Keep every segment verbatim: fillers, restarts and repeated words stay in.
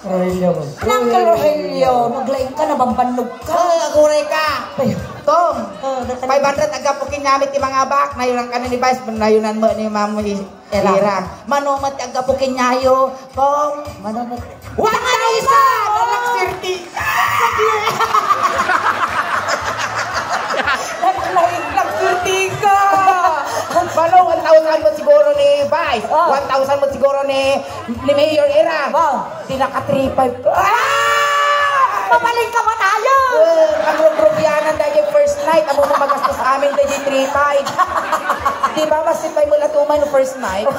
Rogelio. Uncle Rogelio, naglaing ka, nabambannog ka. Oh, aguray ka. Ay. Tom, Oh, natan- five hundred aggapu ken ni Ami ti mangabak, nayunan ka ni Vice, nayunan mo ni Ma'am Ira. Ira. Mano met ti aggapu ken ni Ayo, Tom? Mano met? One thousand! Anak sirti! Naglaing, nagsirti ka! Mano, one thousand met siguro ni Vice. Oh. One thousand met siguro ni, ni Mayor Ira. Wow. Di naka three five. Ah! Mabalin ka ba tayo? Eh, ang rugrugyanan dahil first night, amo mo magastos amin dahil three five. Di ba, mas sipay mo latumay no first night?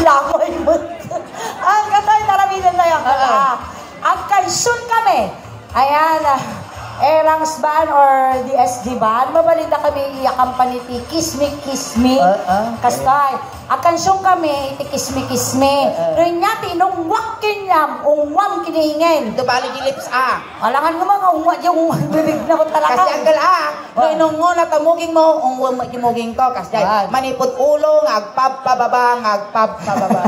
Lamay mo. Ang katay, taraminan na yan. Ah. Ang kansyong kami, ayan, ah, Erang's Band or D S G Band, mabalinda kami iya company ti Kiss Me, Kiss Me. Ah, ah. Kastay, ang kansyong kami ti Kiss Me, Kiss Me. Ah, ah. Ren niya ti inungwak kenyam, ungwam kiniingen. Ito bali di lips, ah. Alangan mo nga ungwa, di ungwa, bibig na mo talaga. Kasi anggal, ah. No, inungo na tamuging mo, ungwam mo timuging ko, kasjay. Yan. Manipod ulo, nga agpabpababa, nga agpabpababa.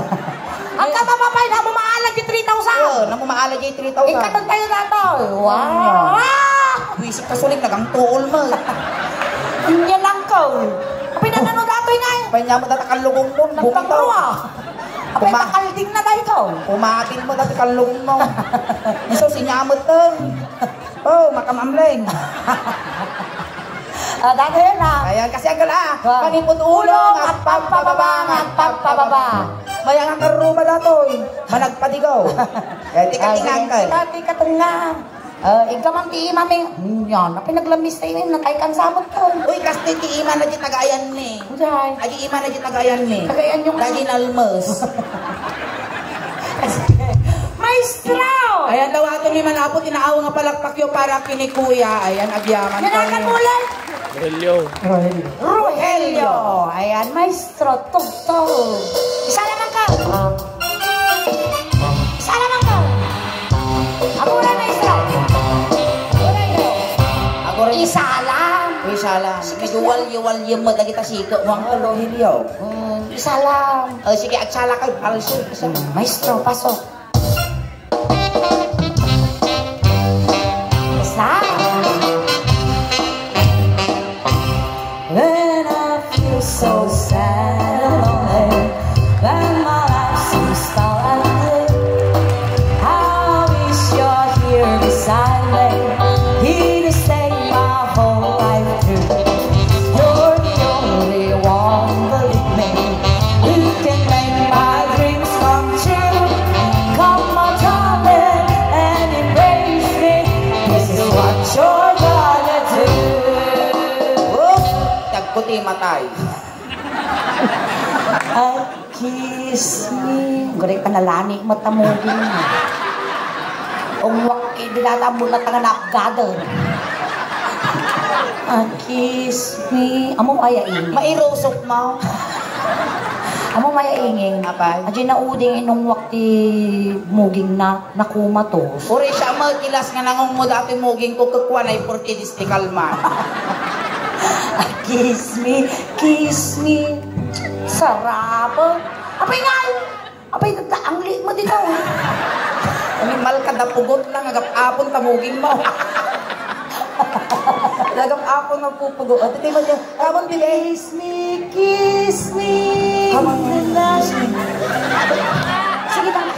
Ang kapapapay, namo maala di three thousand. Oo, namo maala di three thousand. Ikatag tayo na to. Wow! Wisik ka suling, nagang tuol mo. Hindi lang ko. Apay na ano datoy nga eh. Apay niya mo data kalugong mo, bumitaw. Nagpagruwa. Apay Kuma- nakalding na dahil ko. Kumatin mo dati kalugong mo. Iso, sinyamot to. Oh, makamamleng. Ah, dati yun, ah. Ayan, kasi ang gala, ah. Ah. Manipod ulo, nga pagpababa, nga pagpababa. Mayang ang karuma datoy, managpadigaw. Eh, tika tinangkal. Tika, tika, tika. Ah, ikaw man ti imam, eh. Hmm, yan. Apay naglamis tayo, eh. Nakay kan sabot ka. Uy, kasti ti ima na di tagayan ni. Uday. Adi ima na di tagayan ni. Tagayan yung Dagi nalmes. Maestro! Ayan daw ato ni Manapo, tinaaw nga palakpakyo para kini Kuya. Ayan, agyaman Yan kami. Ang ulit. Rogelio. Rogelio. Rogelio. Ayan, maestro, tugtog. Isa lamang ka. Isa lamang ka. Ako na, maestro. Rogelio. Ako rin. Isa lang. Isa lang. Medyo walye-walye mo, dagita sika mo ang Rogelio. Mm, isa lang. O, sige, agsala kayo, palso. Isa. Mm, maestro, pasok. Isa. When I feel so sad and lonely, when my life seems dull and bleak, I wish you're here beside me, here to stay my whole life through. You're the only one, believe me, who can make my dreams come true. Come on, darling, and embrace me. This is what you're gonna do. Oh, tagko ti matay. Ay, Kiss me. Guri panalani mo tamugin. Ungwak, di data bulat nga napgader. Ah, kiss me. Amo aya ini. Mairusok mo. Amo maya ingin. Apay? Adi na uding inungwak ti muging na, nakumatos. Uri siya mo, kilas nga nangungo dati muging ko, kukwa na iporti di Tikal man. Kiss me, kiss me. Sarap. Apay nga, apay, nagtaangli mo dito. Animal ka, da pugot lang, agap-apon, tamugin mo. Agap-apon, magpupugo. O, titi mo dyan. Come on, baby. Kiss me, kiss me. Come on, kiss me. Sige, tama.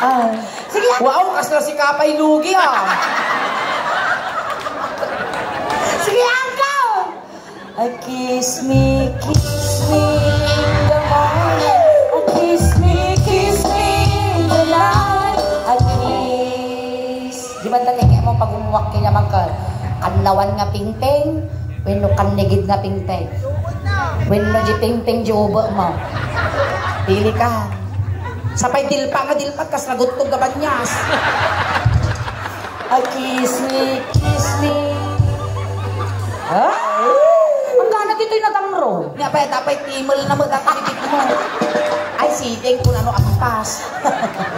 Ah! Sige, ah. Wow, kasla si Kapay Lugi, ah. Sige, Angkaw. A kiss me, kiss me in the morning. A kiss me, kiss me in the night. A kiss. Di ba talaga mo pag umuwak kanya man ka, kanlawan nga pingping? Wenno kannigid nga pingping. Wenno di pingping di ubo mo. Pili ka. Sapay dilpa nga dilpat kas naguttog nga banyas. A kiss me, kiss me. Ha? Ang gana dito'y natamro. Nga pa, dapat timol na mo, dapat bibig mo. Ay, siting kung ano ang pas.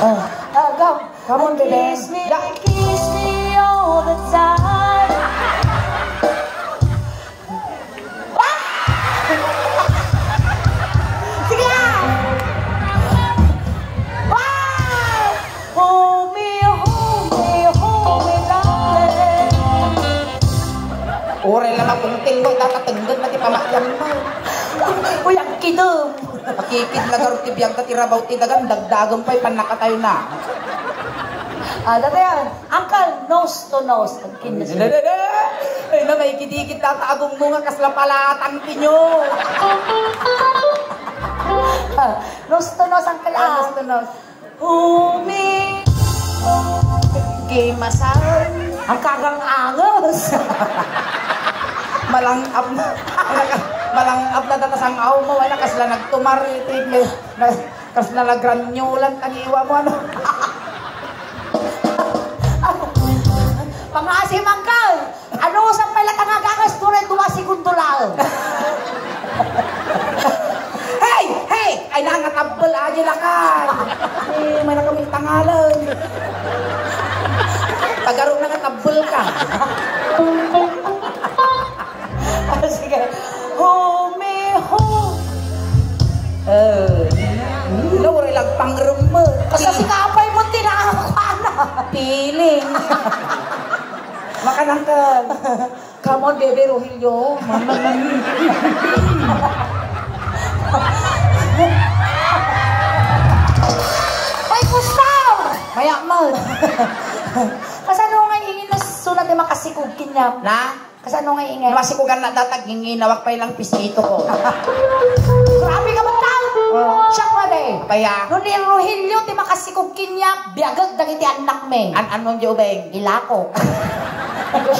Oh. Ah, go. Come on, baby. Kiss me, kiss me all the time. Ah! Uray la mapungtil mo, data tengged na ti pamakian mo. Uy, agkidem. Akikid na garud ti biag ta ti rabaw ti dagan, dagdagem pay pannakatayna. Ah, data yan. Uncle, nose to nose. Agkin na siya. Dada, dada. Ay na, maikidikit data agum mo nga kasla palatang tinyo. Ah, nose to nose, uncle, ah. Nose to nose. Umi. Game asal. Ang kagang angas. Malangap na. Malangap na data sang aw mo. Ay, na kasla nagtumar iti. Na, kasla nagranyulan taniwa mo, ano? Pangasi man ka. Ano, sa pala tangagangas, turay dua segundo lang. Hey! Hey! Ay, na nga tabbel, aja lakay. Eh, may nakaming tangalan. Tagaro na nga tabbel ka. Ah, sige. Home, home. Eh, no, wala lang pangrem mo. Basta si Kapay mo, tinaakuan na. Feeling. Makanangkal. Come on, Bebe Rogelio. Ay, Gustav! Maya man. Kasano nga ingin na sunat na makasikog kinyap? Na? Kasano nga ingin? Masikogan na datag, inginawak pay lang pisito ko. Grabe ka ba, tao? Oh. Siya pa, be. Kaya? No ni Rogelio, ti makasikog kinyap, biagag dagiti annak mi. An-, anong di ubeng? Ilako. Uncle,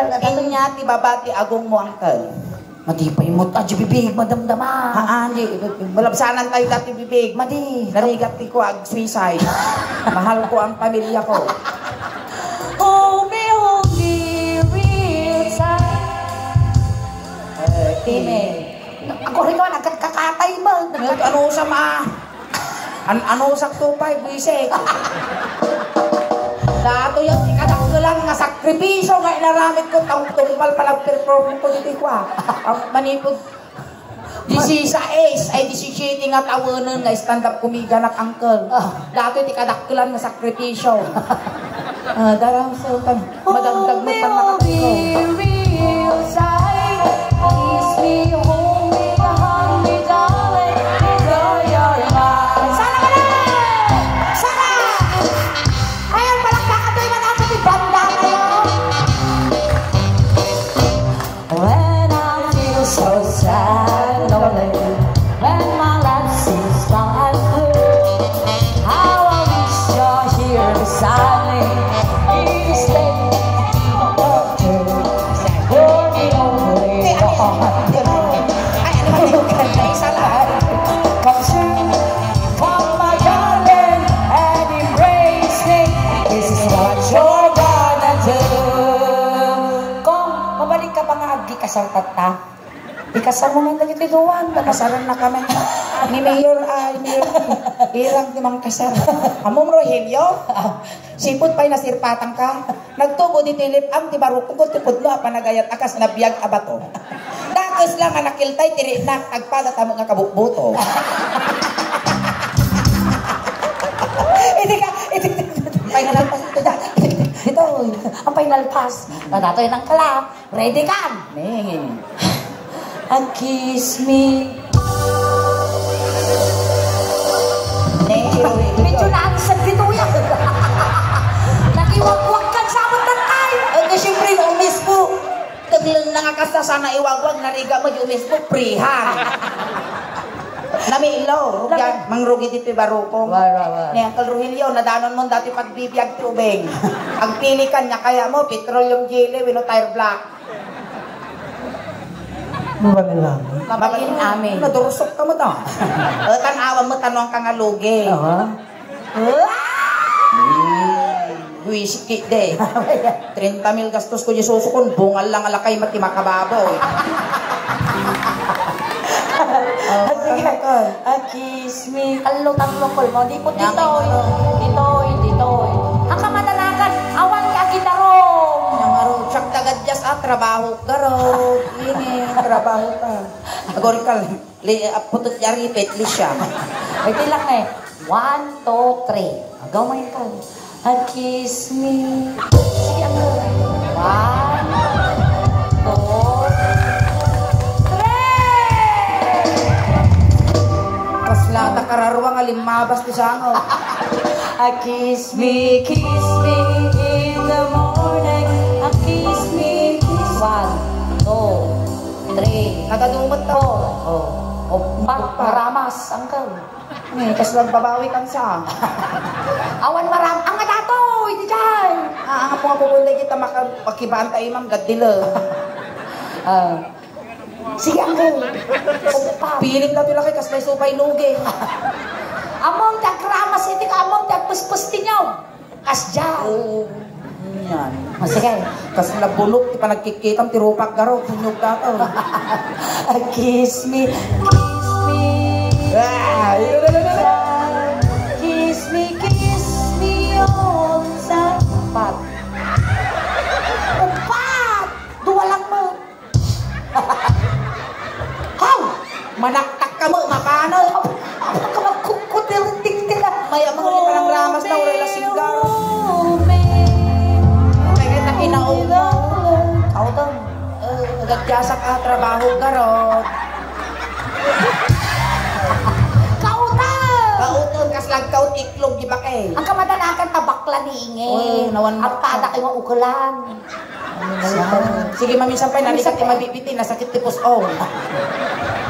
uncle. Inya ti baba ti agong mo, uncle. Matipay mo, adyo bibig, madamdama. Haan, di, malabsanan tayo dati bibig. Madi. Narigat ti ko, ag-suicide. Mahal ko ang pamilya ko. Umi, umi, real time. Eh, Tine. Ako rin naman, nagkakatay mo. Ano sa ma? An-, ano, sakto pa, eh, buwisit. Dato yan, ti kadakkelan nga sakripisyo nga inaramid ko, tungtungpal pa nagperform ko dito, kwa. Ang manipod, disisais, ay, disisiyete nga tawenen nga stand-up comedian ak, uncle. Ah. Dato ti kadakkelan nga sakripisyo. Ah, darang sultan. Madagdag mo pa nakatiko. Sara ka na! Sara! Ayaw, palakpakan to yung mga sa banda kayo. When I feel so sad and lonely, when my life seems dark and blue, how I wish you're here beside me. Instead of tears, you're the only one. Ay, ano ba yung kanta? Isa lang. Come soon, come my darling, and embrace me. This is what you're gonna do. Kong, mabalik ka pa nga agdi kasal tatta. Ikasar mo man dagiti duan. Nakasaran na kami. Ni Mayor, ay, Mayor. Irang ti mangkasar. Amom, Rogelio? Sipud pay nasirpatan ka. Nagtubo di tilip ang ti barukong ti pudno a panagayat a kas nabiag a bato. Dakes lang nga nakiltay ti rinak, agpada tamo nga kabukbuto. Iti ka, iti, iti. Pay nga nalpas ito dyan. Ito, ang pay nalpas. Nadatoy ng kala. Ready ka? Neng. And kiss me. Neng. Medyo naansad dito yan. Nakiwagwag ka sa amot ng time. Eh, di siyempre, no, miss po. Taglang na nga kasta sana iwagwag, nariga mo, yung miss po, prihan. Namilaw, rugyan, mangrugi dito yung barukong. Wa, wa, wa. Ni Uncle Rogelio, nadanon mo dati pagbibiyag ti ubeng. Agpili ka niya, kaya mo, petroleum jelly, wino tire black. Mabalin lang. Mabalin amin. Nadursok ka mo to. Eh, tanawan mo, tanong ka nga lugi. Aha. Buwisit ki, de. Treinta mil gastos ko, Diyos ko, bungal lang alakay mati makababaw. Oh, ah, kiss me. Allo, tanglo, kolmo. Di po, ditoy. Ditoy, ditoy. Ang kamatanakan, awan ka gitaro. Nangaro, siyak tagad jazz, ah, trabaho, garo. Ini, trabaho ka. Agorikal. Li, ah, putut yari, petli siya. Ay, tilak na eh. One, two, three. Agaw mo yung tao. A kiss me. Sige, ang Abas ti sango. A kiss me, kiss me in the morning. A kiss me, kiss. One, two, three. Nagadumet to. Four. Oh. Oh, pa, maramas, angkel. Eh, kas nagbabawi kan sa. Awan maram-, ang adatoy, di jay. Ah, ang mga pupunta kita maka-, makibaan tayo, ma'am, gadila. Ah. Sige, angkel. Umpa. Piling na pila kay kas may supay lugi. Amon ti agramas iti ka, amon ti agpuspus ti niyog. Kasdiay. Oo. Yan. Ah, sige. Kasla bulok ti panagkikkitam ti rupak garo, punyog dataw. Ah, kiss me, kiss me. Ah, yun, yun, yun, yun. Kiss me, kiss me, oh, sa pat. Upat! Duwa lang mo. Haw! Manaktak ka mo, mapano? Apang ka magkukot, eh, rinting-ting ka. May amang ulit parang ramas na, uray la singgar. Kaya kita kinaog mo. Kautang. Eh, nagagyasak ka, trabaho, garot. Kautang! Kautang, kas lagkaw, iklog, di ba, kay? Ang kamadanakan, tabakla ni Ingay. Oh, nawan. Ang tada kayo, ukelan. Sige, maminsan pay, nalikat ti mabitbitin, nasakit ti pus-ong.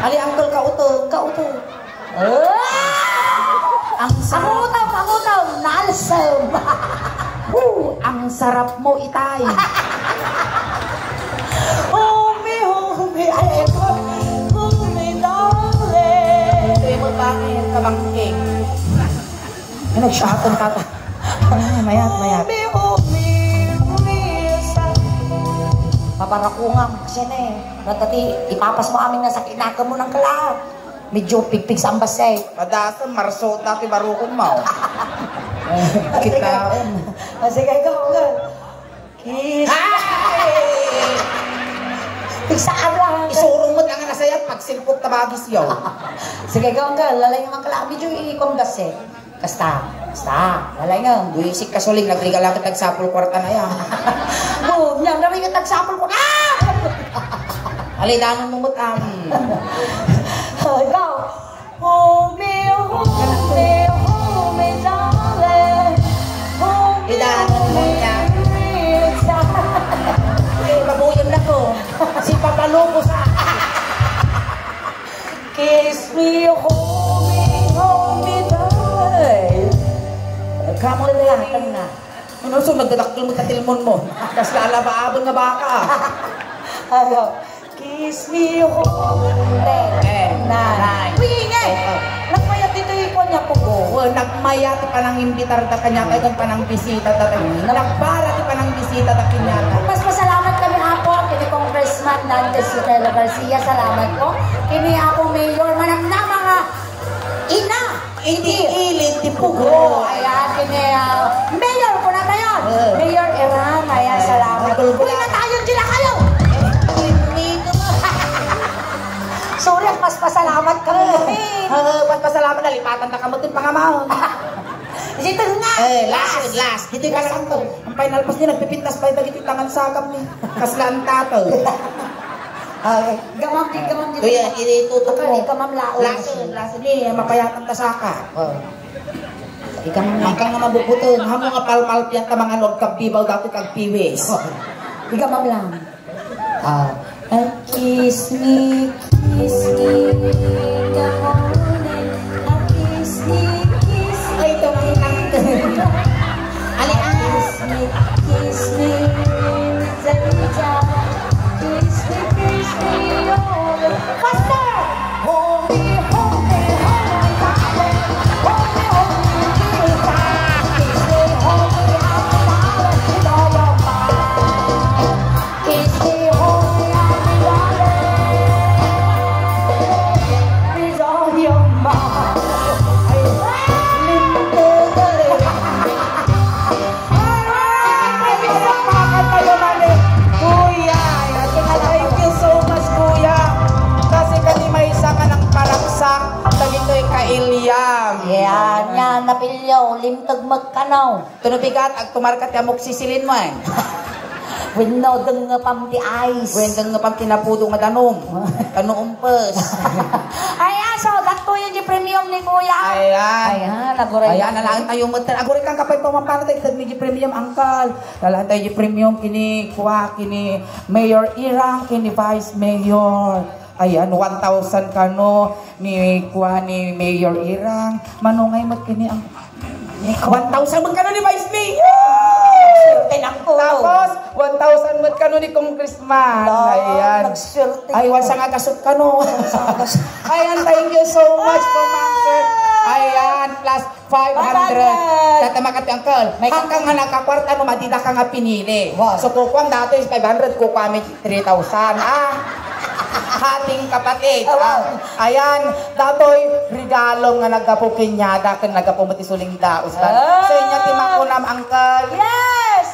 Ali, angkel, kautong, kautong. Ah! Ang sarap. Ang utom, ang utom, nalsem. Woo! Ang sarap mo, itay. Umi, umi, ay, umi, darling. Ito yung bakit, kabangking. Ay, nagsiyaton ka ta. Ay, mayat, mayat. Paparakungam, kasi na eh. Natati, ipapas mo amin na sakit na mo ng kala. Medyo pigpig sa ambasay. Padasam, marso, dati barukong mo. Kita. Ah, sige, go, go. Kiss. Ay! Pigsaan lang. Isurong mo lang nga nasayat, pagsilpot ta bagis yaw. Sige, go, go. Lalay naman ka lang. Medyo iikon kasi. Kasta, kasta. Lalay nga. Buisik ka suling, nagregala ka tagsapul kwarta na ya. Boom, yan, nari yung tagsapul ko. Ah! Alidanon mo mo, tam. Go. Hold me, hold me, hold me, darling. Hold me, hold me, hold me, darling. Eh, babuyan na ko. Si Papa Lobo sa Kiss me, hold me, hold me, darling. Come on, lahat na. Ano, so nagdadakkel mo tatilmon mo? Kas lalabaabon nga baka. Ano? Kiss me, hold me. Eh, nine. Nine. Uy, ingay! Eh, oh. Nagmayat dito yung kwan niya, pugo. Well, nagmayat ti panangimbitar da kanya, kaya panangbisita da kanya. Nagbara ti panangbisita da kanya. Mas masalamat kami, Apo, kini Congressman Dante Sotelo Garcia. Salamat po. Kini Apo Mayor, manamnama nga ina, iti ilid ti pugo. Ayan, kini, ah, Mayor, kuna tayo. Eh. Mayor Eran, ayan, salamat. Uy, na tayo, sila kayo. Sorry, mas pasalamat kami. Eh, mas pasalamat, nalipatan na kamo itong pangamaon. Ito nga. Eh, last, last. Hindi ka lang to. Ang final pass niya, nagpipintas pa yung dagiti tangan sa agam ni. Kaslaan tato. Okay. Gamam di, gamam di. Kuya, itutok mo. Gamam laon. Lason, lason ni, mapayatan ta saka. Oh. Ikaw nga. Mangkang nga mabubuton, hamo nga palpalpian ta mga nog kagbibaw dati kagpiwis. Ikaw, ma'am lang. Ah. Kiss me, kiss me, come on and kiss me, kiss me. Ay, ito ang kanta. Ali, ah. Kiss me, kiss me, Zalita. Kiss me, kiss me, oh. Faster! Hold me, hold me, hold me, darling. Hold me, hold me, dear. Kiss me, hold me, I'm sorry. Blow your mind. Kiss me, hold me, I'm sorry. Please, oh, your mind. Alright, thank you so much, Kuya. Thank you so much, Kuya. Kasi kani maysa ka nang paragsak, dagitoy ka Iliam. Yan, yan, napilyo, limtag magkanaw. Tuno bigat, agtumar ka ti amok sisilin mo, eh. Wenno, dengngepam ti ice. Wen, dengngepam ti napudo nga danum. Kano umpes. Ay, aso, gatto Yung premium ni Kuya. Ayan. Ayan, aguray. Ayan, nalaang tayo met. Aguray kang kapay pamampanat ay itad ni premium, uncle. Nalaang tayo premium kini, kuha, kini Mayor Irang, kini Vice Mayor. Ayan, one thousand kano ni, kuha, ni Mayor Irang. Manungay met kini ang one thousand met kano ni Vice Mayor! Swerte na ko. Tapos, one thousand met kano ni Congressman. Lord, ayan. Nagswerte. Ay, one sa nga gasot kano. One sa nga gasot. Ayan, thank you so much po, ma'am, sir. Ayan, plus five hundred. Five hundred. Tata makati, uncle. May hanggang nga nagkakwarta, no, madida ka nga pinili. Wow. So, kukuam dati is five hundred, kukuam three thousand, ah. Hating kapatid, ah. Ayan, datoy regalo nga naggapu kenyada, ken naggapu met ti suling daos, ah. Sa inyo ti makunam, uncle. Yes!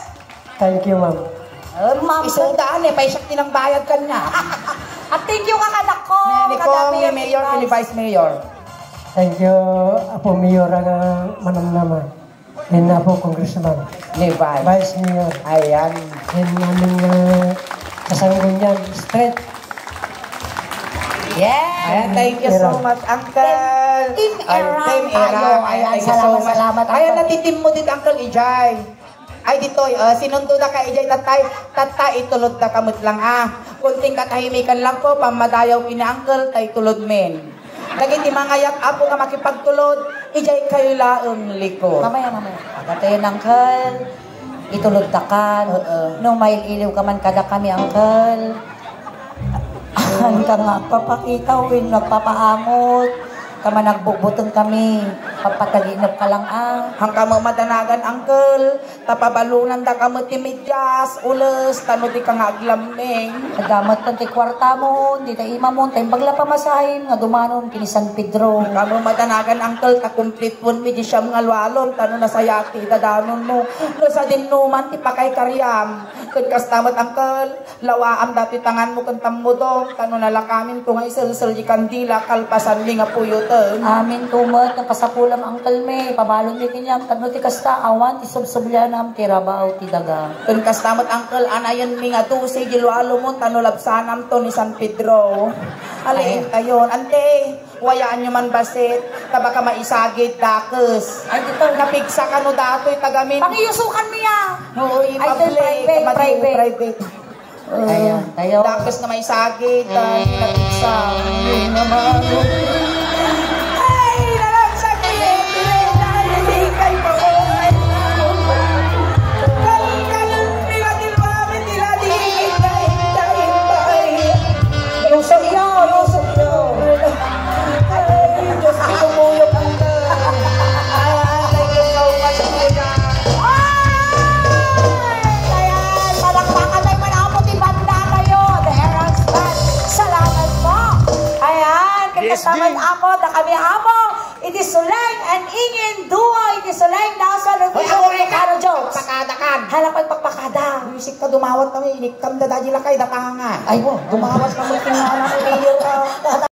Thank you, ma'am. Eh, ma'am. Isuda, ne, pay siak ti nangbayad kanya. At thank you ka, kadakko, ni, ni Mayor, ni Vice Mayor. Thank you, Apo Mayor, nga manamnama. Then Apo Congressman. Ni Vice. Vice Mayor. Ayan. Then namin nga kasanggunyan, straight. Yes. Ayan, thank you so much, Uncle. Team Era tayo. Ayan, salamat, salamat, Uncle. Ayan, natitim mo dito, Uncle Ijay. Ay, ditoy, ah, sinundo da ka, Ijay, tatay. Tatay, itulod da ka met lang, ah. Kunting katahimikan lang po, pamadayaw kini, Uncle, tay tulod men. Dagiti mangayat, Apo, nga makipagtulod, idiay kayo laeng likod. Mamaya, mamaya. Agatoyen, uncle. Itulod ta kan. Oo. No mail-iliw ka man kada kami, uncle. Haan ka nga agpapakita wenno agpapaamot. Kama nagbubuteng kami. Papataginep ka lang, ah. Haan ka madanagan, uncle. Ta pabalonandaka met ti medyas, ules, tano dika nga aglamming. Adda met ti kuartamon, dita imamon, ta imbag la pamasahem nga dumanon ken ni San Pedro. Kamo madanagan, uncle, ta kumplituenmi ti siam nga lualom, tano nasayaat ti idadanonmo. No sadinoman ti pakaykariam. Ket kasta met, uncle, lawaam datoy tanganmo ken tammudom, tano nalakaminto nga iselsel ti kandila, kalpasanmi nga puyoten. Aminto met nga kasapulem, uncle mi, pabalonmi kaniam, tapno ti kasta, awan ti subsublianam ti rabaw ti daga. Ken kasta met, uncle, anayenmi nga dose di lualomon, tano labsanamto ni San Pedro. Alaentayon, ante, wayaanyo man bassit, ta baka maisagid, dakes. Ay, dito. Napigsa kano datoy, tagamin. Pangiyusukanmi, ah. Oo, ay, ito, private, private. Ayan, tayo. Dakes nga maisagid, ah, pinapigsa. Ay, naman, sakit. Ay, di kayo po. Kalkal, pinagilwa, pinila, di, di, di, di, di. Yusok yun, yusok yun. Ay, Diyos ko, tumuyok ang Ay, thank you so much, Kuya. Ay! Ayan, palakpakan tayo, manamo ti banda kayo, the Herons Band. Salamat po. Ayan, yes, kagkasaman, Jim. Apo, da kami, Apo. Iti Suleng and Ingin Duo, iti Suleng, Nelson, iti Apo, Ricardo Jokes. Pakada kan. Hala, pagpakpakada. Music ka, dumawat kami, inikam da, daji lakay, dapangan. Ay, wo, dumawat kami, tingnan namin, mayor ka.